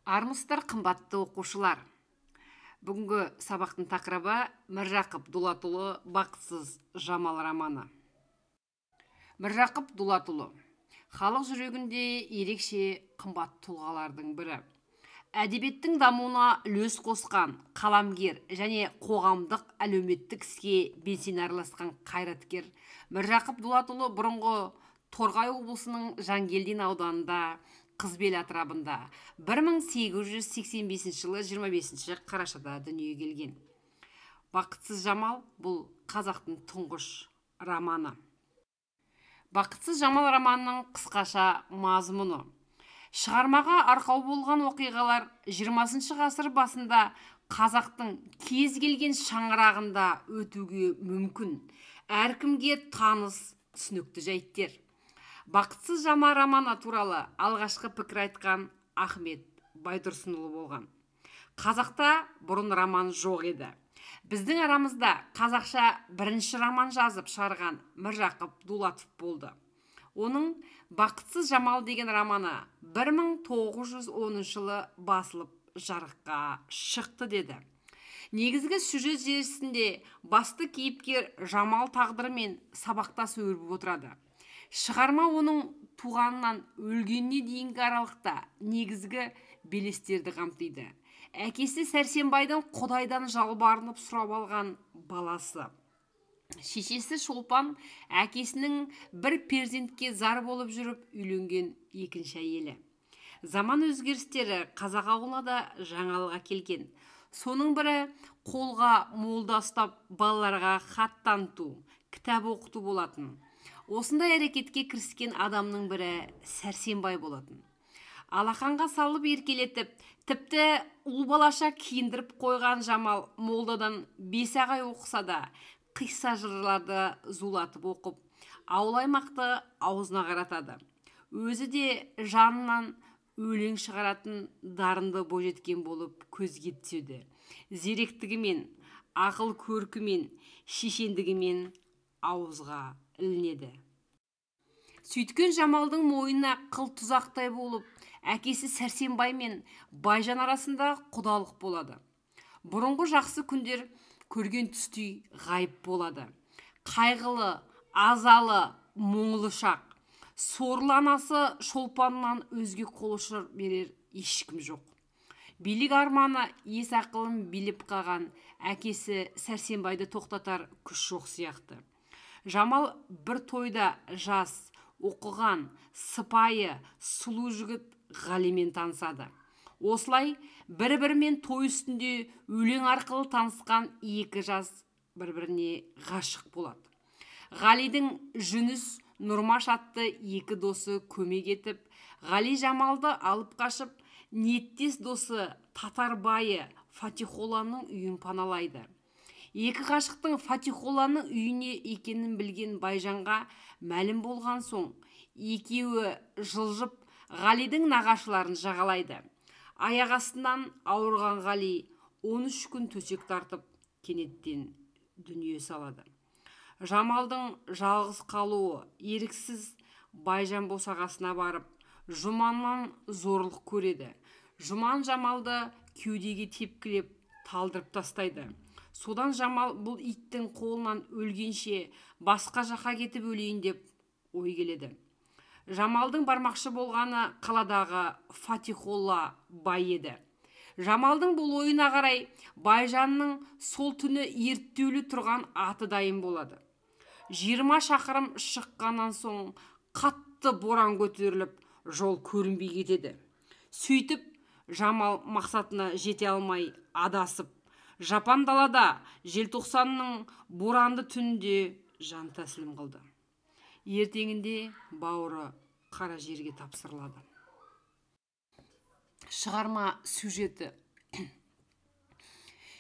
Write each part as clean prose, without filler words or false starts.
Армысыздар, қымбатты оқушылар! Бүгінгі сабақтың тақырыбы Міржақып Дулатұлы «Бақытсыз Жамал» романы. Міржақып Дулатұлы халық жүрегінде ерекше қымбат тұлғалардың бірі. Әдебиеттің дамуына үлес қосқан қаламгер және қоғамдық әлеуметтік іске белсене араласқан қайраткер Міржақып Дулатұлы бұрынғы Торғай облысының Жангелдин ауданында Қызбел атырабында 1885 жылы 25 қарашада дүниеге келген. «Бақытсыз Жамал» бұл қазақтың тұңғыш романы. «Бақытсыз Жамал» романының қысқаша мазмұны. Шығармаға арқау болған оқиғалар 20 ғасыр басында қазақтың кез келген шаңырағында өтуге мүмкін, әркімге таныс, түсінікті жайттер. «Бақытсыз Жамал» романы туралы алғашқы пікір айтқан Ахмет Байтұрсынұлы болған. Қазақта бұрын роман жоқ еді. Біздің арамызда қазақша бірінші роман жазып шығарған Міржақып Дулатов болды. Оның «Бақытсыз Жамал» деген романы 1910 жылы басылып жарыққа шықты деді. Негізгі сюжет желісінде басты кейіпкер Жамал тағдырымен сабақтас өрбіп отырады. Шығарма оның туғанынан өлгеніне дейінгі аралықта негізгі белестерді қамтиды. Әкесі Сәрсенбайдың Құдайдан жалбарынып сұрап алған баласы. Шешесі Шолпан әкесінің бір перзентке зар болып жүріп үйленген екінші әйелі. Заман өзгерістері қазақ ауылына да жаңалық әкелген. Соның бірі қолға молда ұстап балаларға хат таныту, кітап оқыту болатын. Осындай әрекетке кіріскен адамның бірі Сәрсенбай болатын. Алақанға салып еркелетіп, тіпті ұл балаша киіндіріп қойған Жамал молдадан 5 ай оқыса да, қисса жырларды зулатып оқып, ауыл аймақты аузына қаратады. Өзі де жанынан өлең шығаратын дарынды бойжеткен болып көзге түседі. Зеректігімен, ақыл көркімен, шешендігімен ауызға ілінеді. Сөйткен Жамалдың мойнына қыл тұзақтай болып, әкесі Сәрсенбай мен Байжан арасында құдалық болады. Бұрынғы жақсы күндер көрген түстей ғайып болады. Қайғылы, азалы, мұңлы шақ. Сорлы анасы Шолпаннан өзге қол ұшыр берер ешкім жоқ. Билік арманы ес ақылын билеп қалған әкесі Сәрсенбайды тоқтатар күш жоқ сияқты. Жамал бір тойда жас, оқыған, сыпайы, сұлу жігіт Ғалимен танысады. Осылай бір-бірімен той үстінде өлең арқылы танысқан екі жас бір-біріне ғашық болады. Ғалидің Жүніс, Нұрмаш атты екі досы көмек етіп, Ғали Жамалды алып қашып, ниеттес досы татар байы Фатихолланың үйін паналайды. Екі ғашықтың Фатихолланың үйіне екенін білген Байжанға мәлім болған соң, екеуі жылжып Ғалидің нағашыларын жағалайды. Аяқ астынан ауырған Ғали 13 күн төсек тартып, кенеттен дүние салады. Жамалдың жалғыз қалуы еріксіз Байжан босағасына барып, Жұманнан зорлық көреді. Жұман Жамалды кеудеге тепкілеп талдырып тастайды. Содан Жамал бұл иттің қолынан өлгенше басқа жаққа кетіп өлейін деп ой келеді. Жамалдың бармақшы болғаны қаладағы Фатихолла бай еді. Жамалдың бұл ойына қарай Байжанның сол түні ерттеулі тұрған аты дайын болады. 20 шақырым шыққаннан соң қатты боран көтеріліп, жол көрінбей кетеді. Сөйтіп Жамал мақсатына жете алмай адасып, жапан далада желтоқсанның боранды түнінде жан тәсілім қылды. Ертеңінде бауыры қара жерге тапсырылады. Шығарма сюжеті.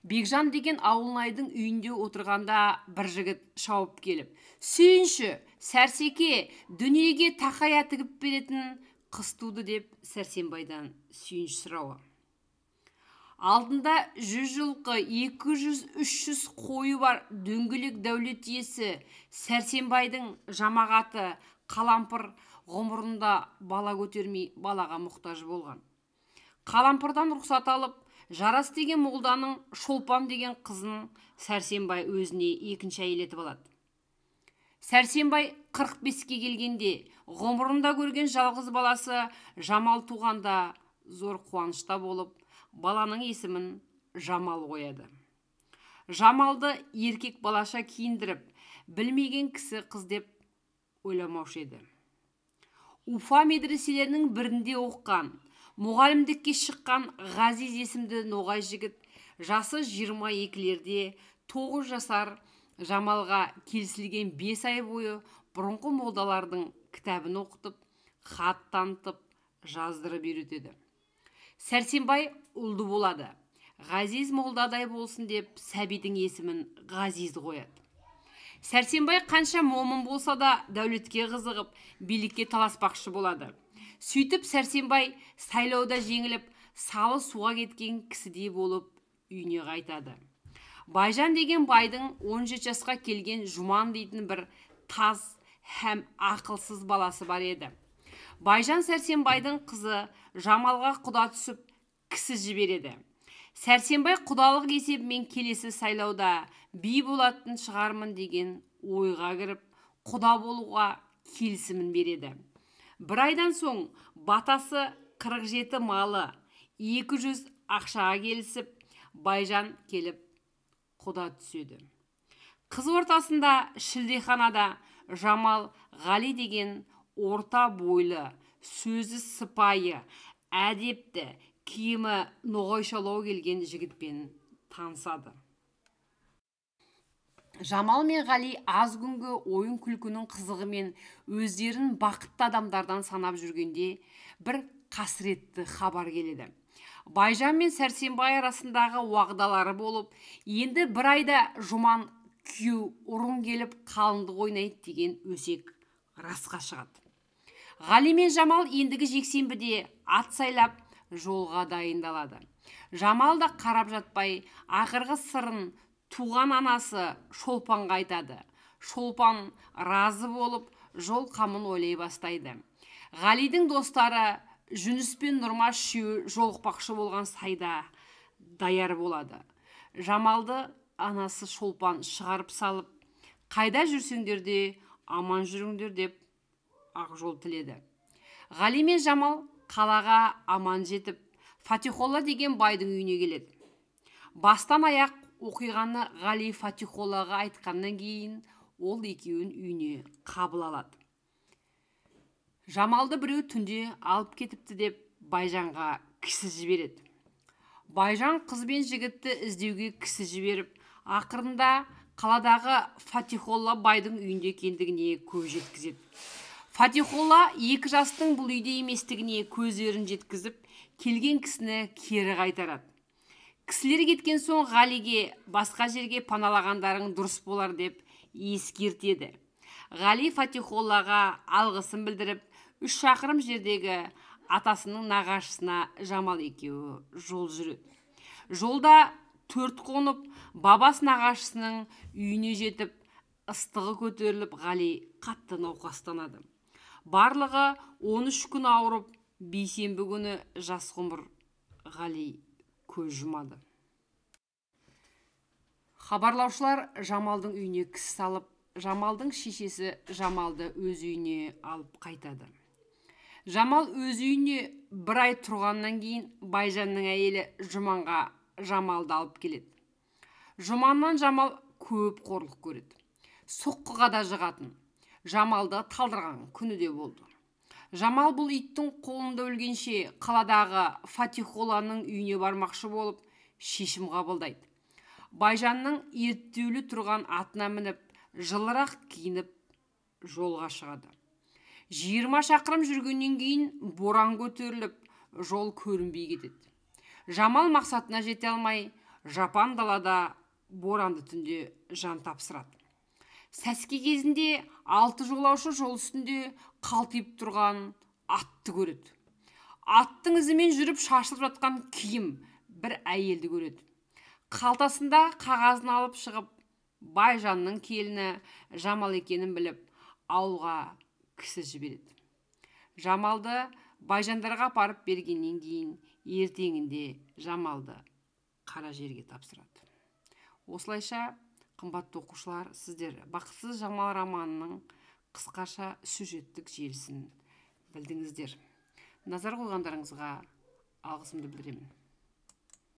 Бекжан деген ауылнайдың үйінде отырғанда бір жігіт шауып келіп, «Сүйінші, Сәрсеке, дүниеге тақая тігіп беретін қыз туды» деп Сәрсенбайдан сүйінші сұрауы. Алдында 100 жылқы, 200-300 қойы бар дөңгелек дәулет иесі Сәрсенбайдың жамағаты Қалампыр ғұмырында бала көтермей балаға мұқтаж болған. Қалампырдан рұқсат алып, Жарас деген молданың Шолпан деген қызын Сәрсенбай өзіне екінші әйел етіп алады. Сәрсенбай 45-ке келгенде ғұмырында көрген жалғыз баласы Жамал туғанда зор қуанышта болып, баланың есімін Жамал қояды. Жамалды еркек балаша киіндіріп, білмеген кісі қыз деп ойламаушы еді. Уфа медреселерінің бірінде оқыған, мұғалімдікке шыққан Ғазиз есімді ноғай жігіт жасы 22-лерде 9 жасар Жамалға келісілген 5 ай бойы бұрынғы молдалардың кітабын оқытып, хат танытып, жаздырып үйретеді. Сәрсенбай ұлды болады. Ғазиз молдадай болсын деп сәбидің есімін Ғазиз қояды. Сәрсенбай қанша момын болса да дәулетке қызығып, билікке таласпақшы болады. Сөйтіп Сәрсенбай сайлауда жеңіліп, салы суға кеткен кісідей болып үйіне қайтады. Байжан деген байдың 17 жасқа келген Жұман дейтін бір таз һәм ақылсыз баласы бар еді. Байжан Сәрсенбайдың қызы Жамалға құда түсіп, кісі жібереді. Сәрсенбай құдалық есебімен келесі сайлауда би болатын шығармын деген ойға кіріп, құда болуға келісімін береді. Бір айдан соң батасы 47 малы, 200 ақшаға келісіп, Байжан келіп құда түседі. Қыз ортасында шілдеханада Жамал Ғали деген орта бойлы, сөзі сыпайы, әдепті, киімі ноғайшалау келген жігітпен танысады. Жамал мен Ғали аз күнгі ойын күлкінің қызығымен өздерін бақытты адамдардан санап жүргенде бір қасіретті хабар келеді. Байжан мен Сәрсенбай арасындағы уағдалары болып, енді бір айда Жұман күйеу ұрын келіп қалыңдық ойнайды деген өсек расқа шығады. Ғали мен Жамал ендігі жексенбіде ат сайлап жолға дайындалады. Жамал да қарап жатпай, ақырғы сырын туған анасы Шолпанға айтады. Шолпан разы болып, жол қамын ойлай бастайды. Ғалидің достары Жүніс пен Нұрмаш үшеуі жолықпақшы болған сайда даяр болады. Жамалды анасы Шолпан шығарып салып, қайда жүрсеңдер де аман жүріңдер деп ақ жол тіледі. Ғали мен Жамал қалаға аман жетіп, Фатихолла деген байдың үйіне келеді. Бастан аяқ оқиғаны Ғали Фатихоллаға айтқаннан кейін ол екеуін үйіне қабыл алады. Жамалды біреу түнде алып кетіпті деп Байжанға кісі жібереді. Байжан қыз бен жігітті іздеуге кісі жіберіп, ақырында қаладағы Фатихолла байдың үйінде екендігіне көз жеткізеді. Фатихолла екі жастың бұл үйде еместігіне көздерін жеткізіп, келген кісіні кері қайтарады. Кісілер кеткен соң Ғалиге басқа жерге паналағандарың дұрыс болар деп ескертеді. Ғали Фатихоллаға алғысын білдіріп, 3 шақырым жердегі атасының нағашысына Жамал екеуі жол жүреді. Жолда 4 қонып, бабасы нағашысының үйіне жетіп, ыстығы көтеріліп, Ғали қатты науқастанады. Барлығы 13 күн ауырып, бейсенбі күні жас ғұмыр Ғали көз жұмады. Хабарлаушылар Жамалдың үйіне кісі салып, Жамалдың шешесі Жамалды өз үйіне алып қайтады. Жамал өз үйіне бір ай тұрғаннан кейін Байжанның әйелі Жұманға Жамалды алып келеді. Жұманнан Жамал көп қорлық көреді. Соққыға да жығатын. Жамалды талдырған күні де болды. Жамал бұл иттің қолында өлгенше қаладағы Фатихолланың үйіне бармақшы болып шешім қабылдайды. Байжанның ерттеулі тұрған атына мініп, жылырақ киініп жолға шығады. 20 шақырым жүргеннен кейін боран көтеріліп, жол көрінбей кетеді. Жамал мақсатына жете алмай, жапан далада боранды түнде жан тапсырады. Сәске кезінде 6 жолаушы жол үстінде қалтиып тұрған атты көреді. Аттың ізімен жүріп шашылып жатқан киім бір әйелді көреді. Қалтасында қағазын алып шығып, Байжанның келіні Жамал екенін біліп, ауылға кісі жібереді. Жамалды Байжандарға апарып бергеннен кейін ертеңінде Жамалды қара жерге тапсырады. Осылайша, қымбатты оқушылар, сіздер «Бақытсыз Жамал» романының қысқаша сюжеттік желісін білдіңіздер. Назар қойғандарыңызға алғысымды білдіремін.